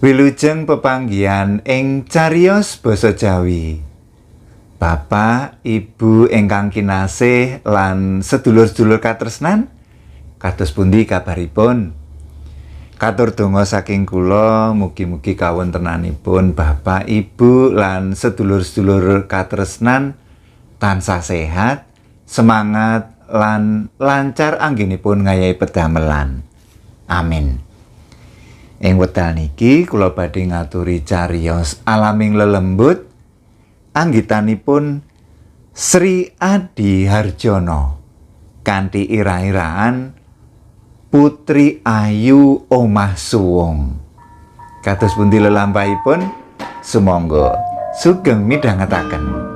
Wilujeng pepanggihan ing cariyos basa Jawi. Bapak, Ibu ingkang kinasih lan sedulur-sedulur katresnan, kados pundi kabaripun? Katur donga saking kula mugi-mugi kawontenanipun Bapak, Ibu lan sedulur-sedulur katresnan tansah sehat, semangat lan lancar anggenipun ngayahi pedamelan. Amin. Ing wekdal niki kula badhe ngaturi cariyos alaming lelembut anggitanipun Sri Adi Harjono kanthi ira-iraan Putri Ayu Omah Suwung. Kados pundi lelampahipun? Sumangga sugeng midhangetaken.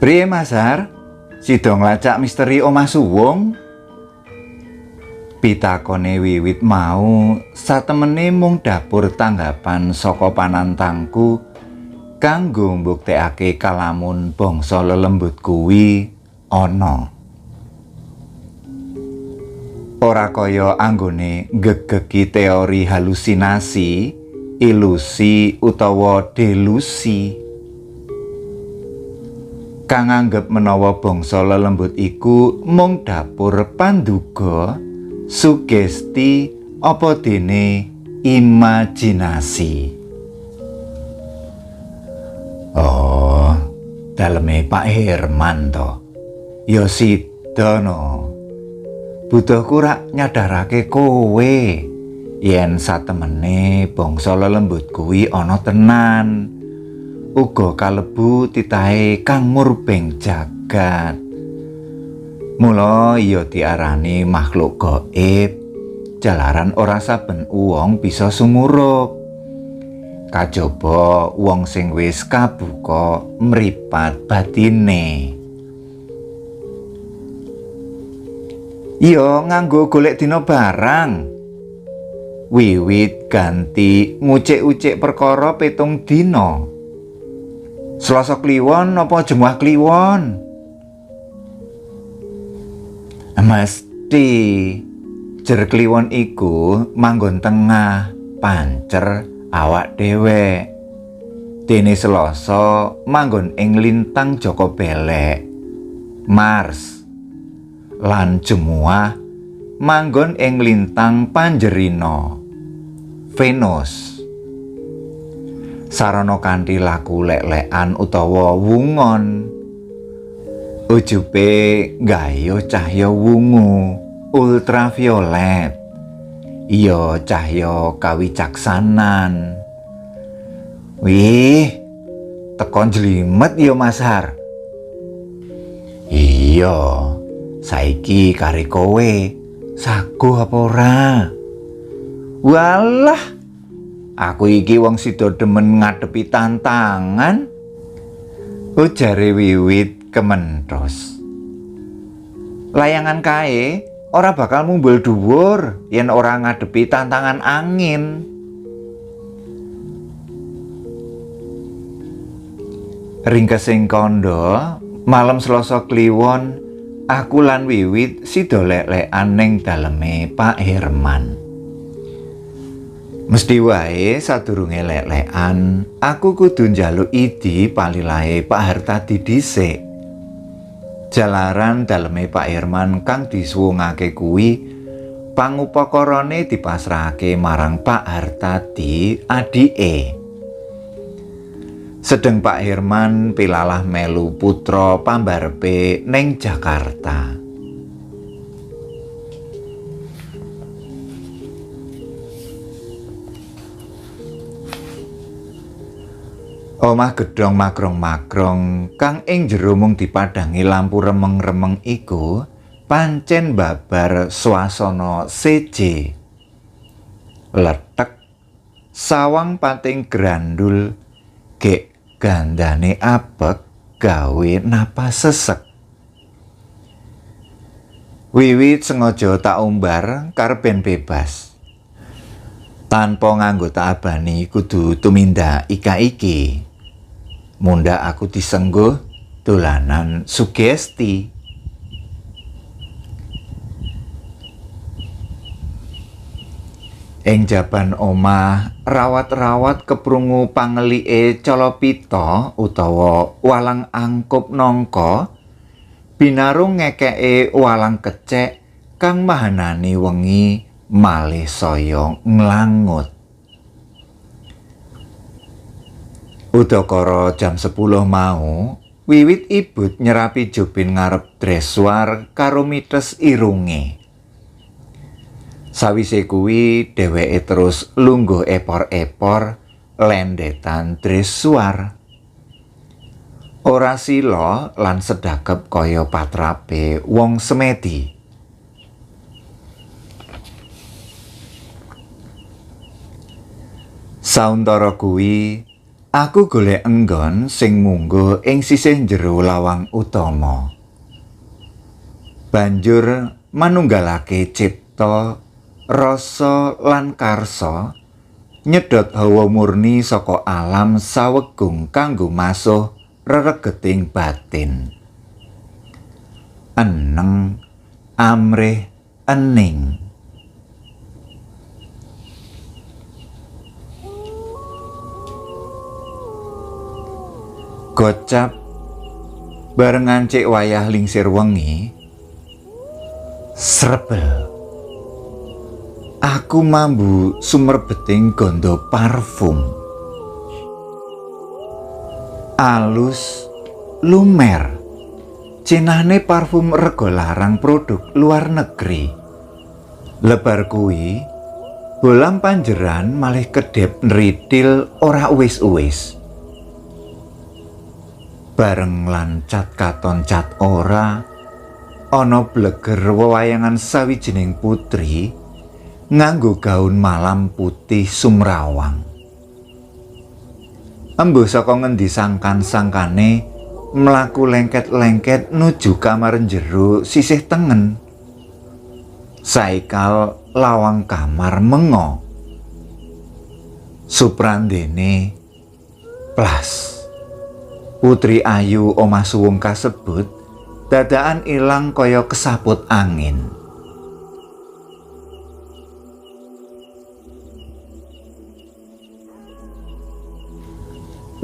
Priye Mas Har? Sida nglacak misteri Omah Suwung? Pitakone Wiwit mau satemene mung dapur tanggapan saka panantangku kanggo mbuktekake kalamun bangsa lelembut kuwi ana. Ora kaya anggone nggegegi teori halusinasi, ilusi utawa delusi. Kang nganggep menawa bangsa lelembut iku mung dapur panduga, sugesti apa dene imajinasi. Oh, daleme Pak Herman to. Ya sida no. Butuhku rak nyadarake kowe yen satemene bangsa lelembut kuwi ana tenan. Uga kalebu titahe kang murbeng jagat. Mula ya diarani makhluk gaib, jalaran ora saben wong bisa sumurup. Kajaba wong sing wis kabuka mripat batine. Iya nganggo golek dina barang. Wiwit ganti ngucek-ucek perkara 7 dina. Selasa Kliwon apa Jemuah Kliwon? Mesti jer Kliwon iku manggon tengah, pancer awak dhewe. Dene Selasa manggon ing lintang Joko Belek, Mars. Lan Jemuah manggon ing lintang Panjerina, Venus. Sarana kanthi laku lek-lekan utawa wungon. Ujube nggayuh cahya wungu ultraviolet. Iya cahya kawicaksanan. Wih, teko njlimet ya Mas Har. Iya, saiki kare kowe saguh apa ora? Walah, aku iki wong sida demen ngadepi tantangan. Ujare Wiwit kementhus. Layangan kae ora bakal mumbul dhuwur yen ora ngadepi tantangan angin. Ringkesing kandha, malam Selasa Kliwon aku lan Wiwit sida lek-lekan ning daleme Pak Herman. Mesti wae sadurunge lek-lekan, aku kudu njaluk idi palilahe Pak Hartadi dhisik. Jalaran daleme Pak Herman kang disuwungake kuwi pangupakarane dipasrahake marang Pak Hartadi adike. Sedeng Pak Herman pilalah melu putra pambarepe ning Jakarta. Omah gedhong magrong-magrong kang ing jero mung dipadhangi lampu remeng-remeng iku Pancen babar swasana seje. Letek sawang pating grandul gek gandane apek gawe napas sesek. Wiwit sengaja tak umbar karben bebas. Tanpa nganggo tak abani kudu tumindak ika-iki. Mundhak aku disengguh dolanan sugesti. Ing jaban omah rawat-rawat keprungu pangelike calapita utawa walang angkup nangka binarung ngekeke walang kecek kang mahanani wengi malih saya nglangut. Udakara jam 10 mau, Wiwit ibut nyerapi jubin ngarep dreswar karo mites irunge. Sawise kuwi dheweke terus lungguh epor-epor lendetan dreswar. Ora sila lan sedakep kaya patrape wong semedi. Sauntara kuwi aku golek enggon sing mungguh ing sisih jero lawang utama. Banjur manunggalake cipta, rasa lan karsa nyedot hawa murni saka alam sawegung kanggo masuh reregeting batin. Eneng amrih ening. Gocap barengan cek wayah lingsir wengi. Srebel. Aku mambu sumerbeting gondo parfum. Alus lumer. Cenahne parfum rega larang produk luar negeri. Lebar kuwi bolam panjeran malih kedhep nritil ora uwis-uwis. Bareng lan cat katon cat ora, ana bleger wewayangan sawijining putri nganggo gaun malam putih sumrawang. Embuh saka ngendi sangkan-sangkane mlaku lengket-lengket nuju kamar jero sisih tengen. Saikal lawang kamar mengo. Suprandene plas. Putri ayu omah suwung kasebut dadakan ilang kaya kesaput angin.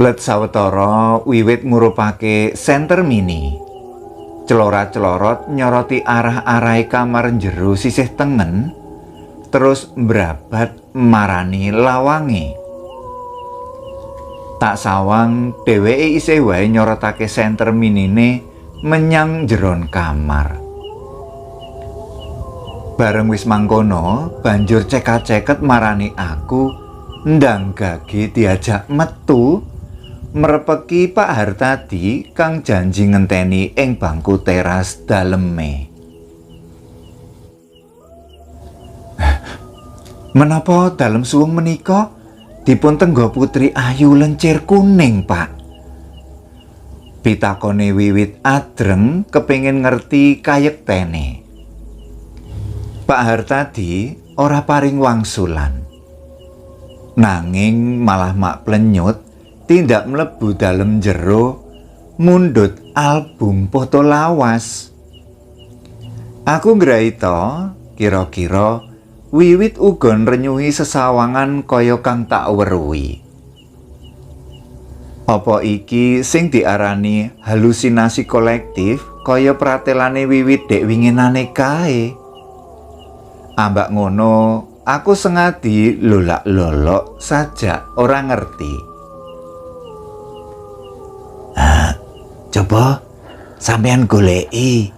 Let sawetara wiwit ngurupake senter mini. Celorat-celorot nyoroti arah-arahe kamar jero sisih tengen, terus mbrabat marani lawange. Tak sawang dheweke isih wae nyorotake senter minine menyang jeron kamar. Bareng wis mangkono, banjur cekat-ceket marani aku, ndang gage diajak metu merepeki Pak Hartadi kang janji ngenteni ing bangku teras daleme. Menapa dalem suwung menika dipun tenggo putri ayu lencir kuning, Pak? Pitakone wiwit adreng kepengin ngerti kayektene. Pak Hartadi ora paring wangsulan. Nanging malah mak plenyut tindak mlebu dalem jero mundhut album foto lawas. Aku ngraita kira-kira wiwit uga nrenyuhi sesawangan kaya kang tak weruhi. Apa iki sing diarani halusinasi kolektif kaya pratelane wiwit dek winginane kae? Ambak ngono, aku sengadi lolak-lolok saja ora ngerti. Coba sampean goleki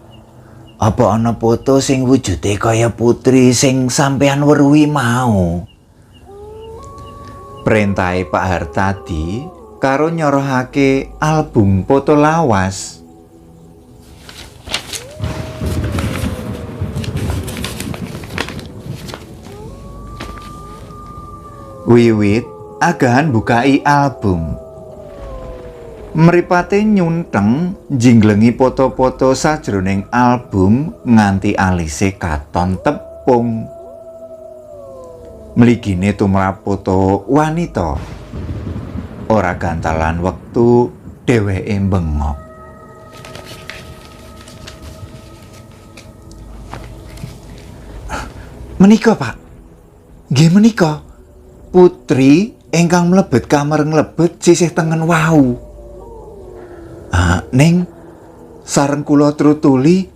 apa ana foto sing wujude kaya putri sing sampean weruhi mau. Perintahe Pak Hartadi karo nyorohake album foto lawas. Wiwit agahan bukai album. Mripate nyunteng njinglengi foto-foto sajroning album nganti alise katon tepung. Mligine tumrap foto wanita. Ora gantalan wektu dheweke bengok. Menika, Pak. Nggih menika. Putri ingkang mlebet kamar nglebet sisih tengen wau. Ah, ning sareng kula trutuli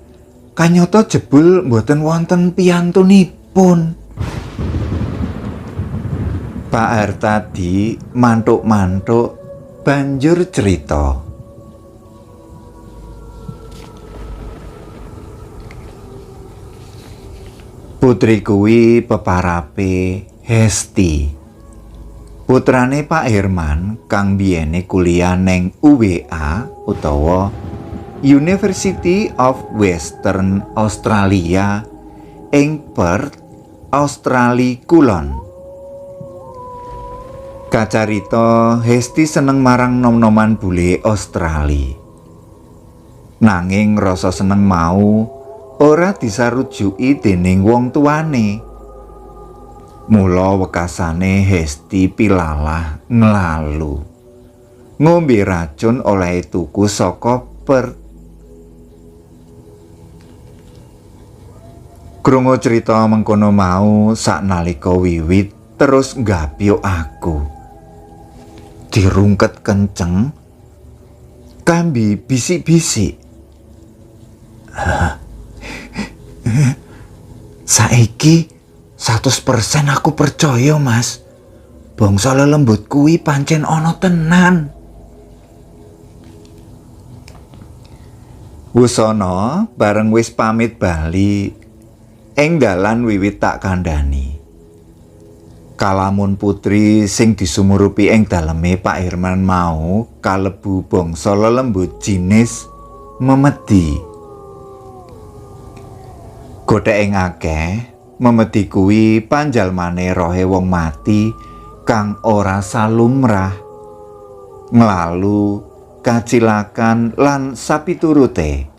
kanyata jebul mboten wonten piyantunipun. Pak Hartadi mantuk-mantuk banjur cerita. Putri kuwi peparape Hesti. Putrane Pak Herman kang biyene kuliah neng UWA utawa University of Western Australia ing Perth, Australia Kulon. Kacarita Hesti seneng marang nom-noman bule Australia. Nanging rasa seneng mau ora disarujuki dening wong tuane. Mula wekasane Hesti pilalah nglalu. Ngombe racun oleh tuku saka Perth. Krungu crita mengkono mau saknalika wiwit terus nggapyuk aku. Dirungket kenceng, kambi bisik-bisik. Saiki 100% aku percaya, Mas. Bangsa lelembut kuwi pancen ana tenan. Wusana bareng wis pamit bali ing dalan wiwit tak kandhani. Kalamun putri sing disumurupi ing daleme Pak Herman mau kalebu bangsa lelembut jinis memedi. Gotheke akeh, memedi kuwi panjalmane rohe wong mati kang ora salumrah, nglalu kacilakan lan sapiturute.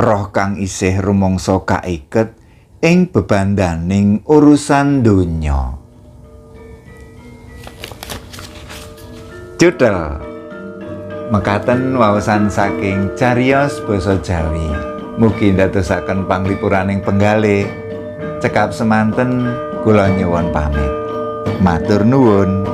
Roh kang isih rumangsa kaiket ing bebandaning urusan donya. Judel mekaten wawasan saking cariyos basa Jawi. Mugi ndadosaken panglipuraning penggalih. Cekap semanten kula nyuwun pamit. Matur nuwun.